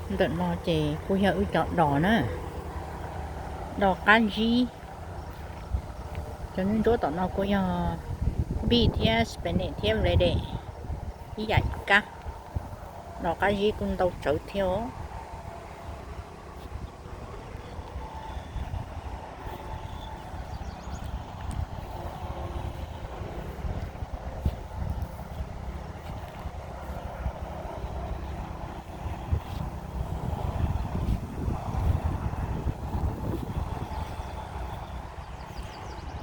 Ntawm no ces kuj yog wb cov dos na, dos qab zib. Cov nruab nruab tom no kuj yog npij thiab spinach thiab vledes ib yam ib kab. Dos qab zib kuj ntau tsawv thiab os.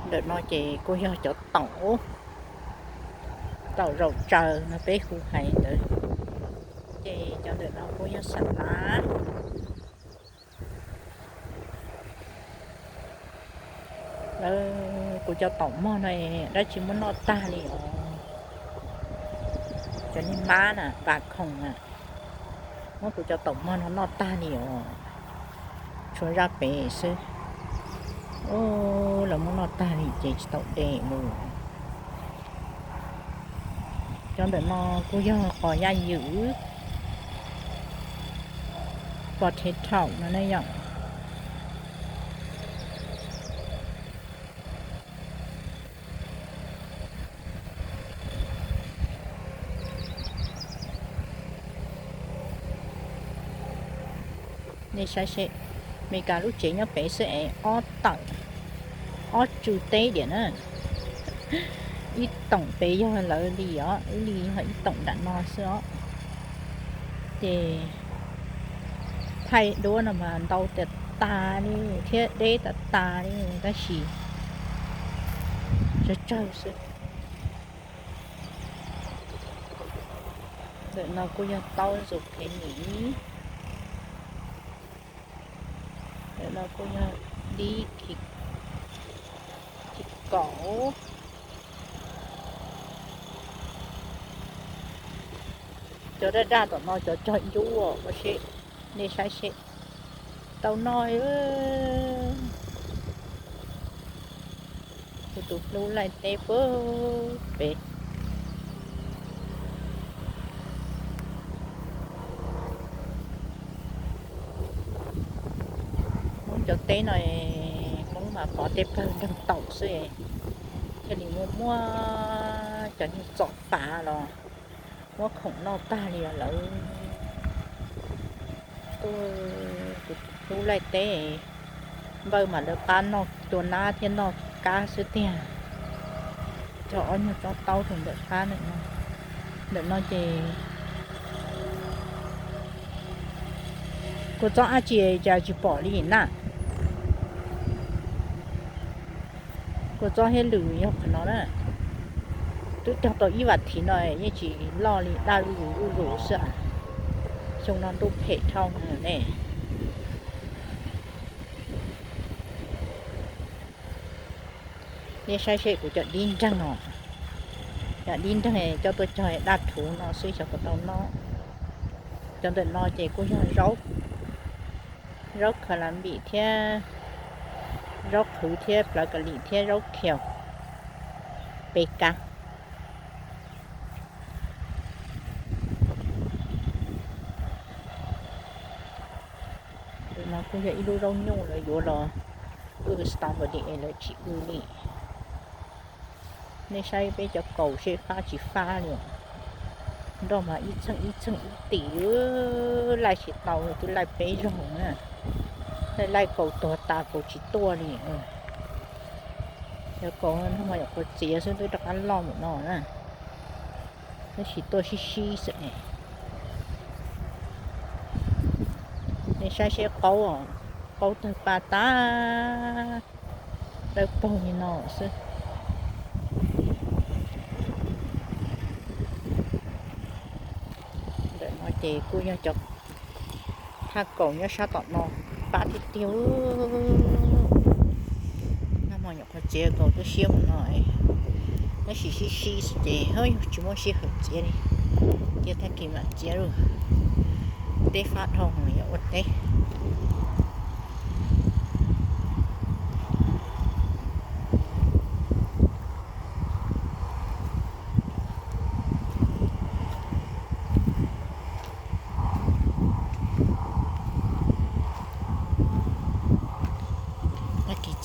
Ntawm no ces kuj yog cov taum, taum zaum tsaws no peb hu hais ntawd. Ces cov ntawm no kuj yog xas lav. Lawv, kuv cov taum mog no dab tsi muab noj tag li os. Cov niag mab na, vas khoom na, muab kuv cov taum mog no noj tag li os. Tshuav zaj pem xwb. Lawv muab noj tag li ces tsis tau de mus. Cov ntawm no kuj yog qos yaj ywm, potato no ne yom. Nej saib seb, Meskas lub tsev nyob pem xwb es ob tawm, ob tsw teb diam na. Ib toom pem yog lawv li os, ib li yog ib toom nram no xwb os. Ces thaij duab no mas ntau tas tas li thiab deb tas tas li, tab sis tsawg tsawg xwb. Ntawm no kuj yog taub zucchini, ntawm no kuj yog dib khis kaum. Cov daj daj tom no cov cog ncub os, ua seb, nej saib seb tau noj. Kuv tus hlub laij teb puag pem. Hmoob cov teb no, Hmoob mas pov tej pawg nroog taum xwb, thiaj li muaj muaj cov niag txom fav los muab khoom noj tag li os lawv. Tuaj, kuv tus hlub laij teb, npawj mas lawv qab noj tua nab thiab noj kab xwb tiag. Cog ob nyuag tsob taub rau ntawm qab ntawm no, ntawm no ces kua txob dab tsi cas tsis pom li na. Kua txob thiab lwm yog qhov no na. Twb cog tau ib vas thiv no yeej tsis loj li, daj zuj zus zuj zus xwb. Xyoo no ntuj phem dhau ne. Nej saib seb kuv cov dib nreeg no, cov dib nreeg coj tuaj cog daj rhuv no xwb xyov puas tau noj. Cov ntawm no ces kuj yog zaub, zaub kha la npim thiab, zaub qhwv thiab plawv ka lim thiab zaub khiaus, peb kab. Ntawm no kuj yog ib lub zaub nyuj lawv yuav los wb strawberry es lawv tsis wb li. Nej saib peb cov kaus seb fab tsis fab li. Nroj mas ib txheej ib txheej ib tim, laij tsis tau li, twb laij peb zaug na. Laij laij kaus tuag tas kaus tsis tuaj li. Cov kaus no mas yog qhuav txiav xwb twb rov qab loj mus no na. Tab sis tuaj sib sib xwb ne. Nej saib seb qaub, qaub tawg pa tag, dawb paug li no xwb. Ntawm no ces kuj yog cov thaj kaus nyob sab tom no, pab tiag tiag. Nag hmo nyuam qhuav txiav kaus tuaj siab mus no, tab sis sib sib xwb ces yog tsis muaj sij hawm txiav li. Cia tag kis mam txiav lawm. Teb fab dhau yog ua teb.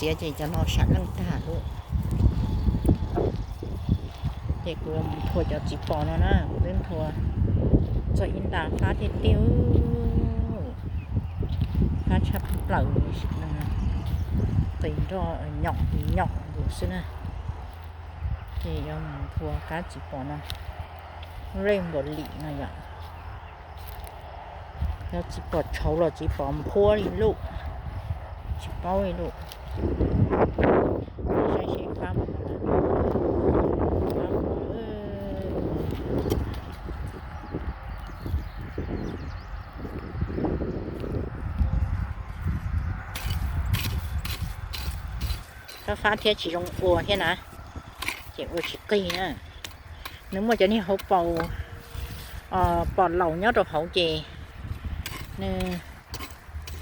Txiav ces cov no sam leej tag lawm. Ces kuv yuav mus nthua cov txiv pos no na, kuv twb nthua txog ib nta fab tiag tiag, fab tshaj plaws, qis nroj nyom nyom nkaus xwb na. Ces yuav mus nthua kab txiv pos no, lej npaum li no yom. Yog txiv pos tshauv los txiv pos nphuab li lawm, tsis paub li lawm. Saib seb fab mus no. Fab fab thiab tsis zoo ua thiab na, ces ua tsis qig na. Nws muaj cov niag hauv paus, pos laus nyob rau hauv ces nws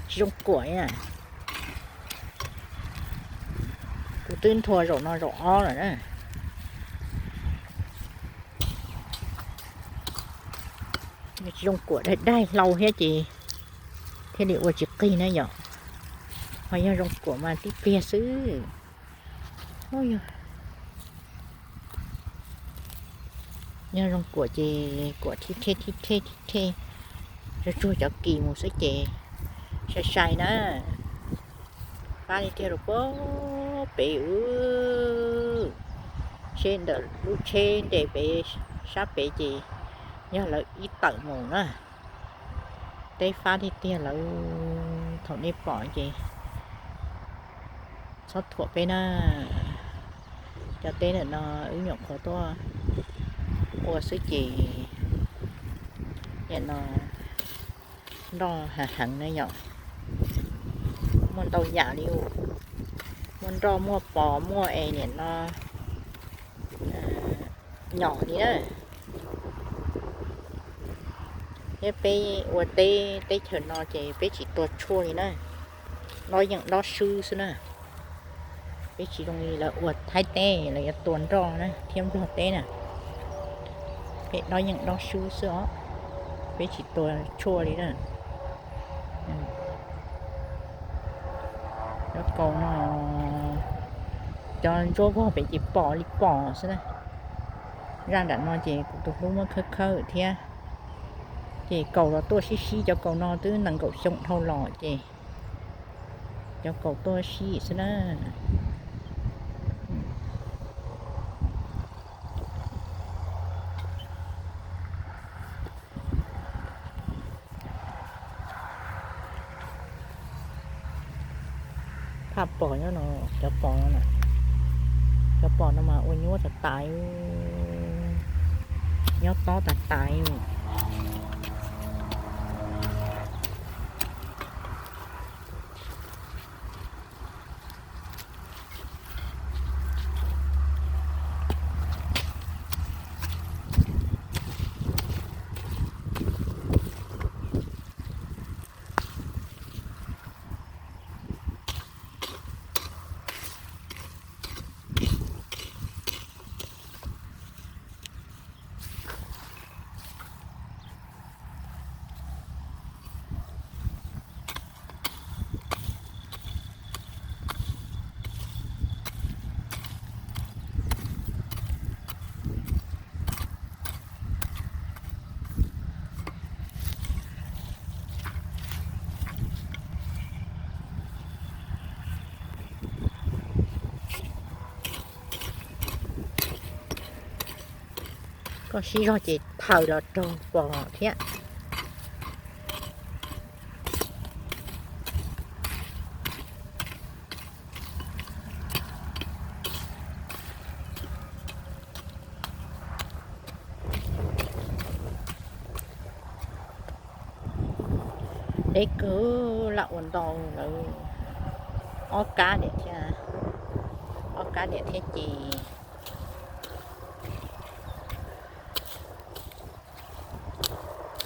tsis zoo kuam na. Kuv twb nthua zaum no zaum ob lawm na. Nws tsis zoo kuam, daig daig hlau thiab ces thiaj li ua tsis qig na yom. Ho yog zoo kuam mas tib pliag xwb. Yog zoo kuam ces kuam thib thej thib thej thib thej, tsuag tsuag cov kis mus xwb ces sai sai na. Fab li tiag rau puag pem, seb ntawm lub tsheb nres pem sab pem ces yog lawv ib tawm mus na. Teb fab tiag tiag lawm, thaum nej pom ces txhob thuam peb na. Cov teb ntawm no wb nyuam qhuav tuaj ua xwb ces nim no nroj heev heev na yom. Muaj ntau yam li, muaj nroj muaj pos muaj es nim no nyom li na. Thiab peb ua teb teb chaws no ces peb tsis tua tshuaj li na, dob yeej dob swb xwb na. Peb tsis zoo li lawv ua Thaib teb, lawv yuav tua nroj na thiab Nplog teb na. Peb dob yeej dob swb xwb os, peb tsis tua tshuaj li na. Cov kaus no, cov ntsuab vog pem ces pom li pom xwb na. Zaj nram no ces kuv tus hlub muab khawb khawb thiab. Ces kaus los tuaj sib sib, cov kaus no twb nees nkaum xyoo dhau los ces cov kaus tuaj sib xwb na. Phaj pos nyob no, cov pos no, cov pos no mas ua nyuaj tas tas, nyob tob tas tas. Koj sib zog ces thaws los raug pos thiab. Deb kawg, lam ua ntau lawm ob kab niam thiab, ob kab niam thiab ces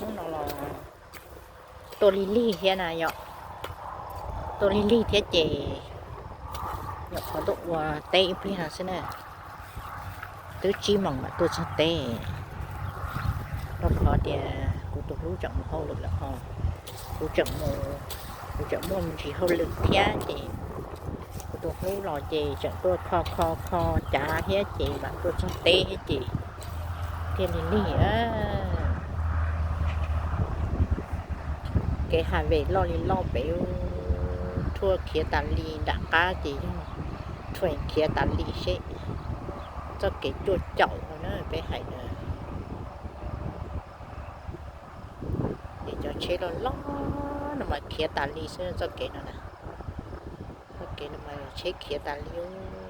hnub no los tuaj lig lig thiab na yom, tuaj lig lig thiab ces nyuam qhuav tuaj ua teb ib pliag no xwb na. Twb tsib moos mam tuaj txog teb, rau qhov tias kuv tus hlub tseem mus hauj lwm lawm ho, kuv tseem mus, kuv tseem muaj me ntsis hauj lwm thiab ces kuv Tus hlub los ces tseem tuaj kho kho kho cav thiab ces mam tuaj txog teb thiab ces thiaj li lig. Kev highway loj li loj pem, thuaj khiav tas li nram qab ces yog thuaj khiav tas li seb, txoj kev cuaj caum no na peb hais na. Ces cov tsheb loj loj no mas khiav tas li xwb txoj kev no na. Txoj kev no mas tsheb khiav tas li ub.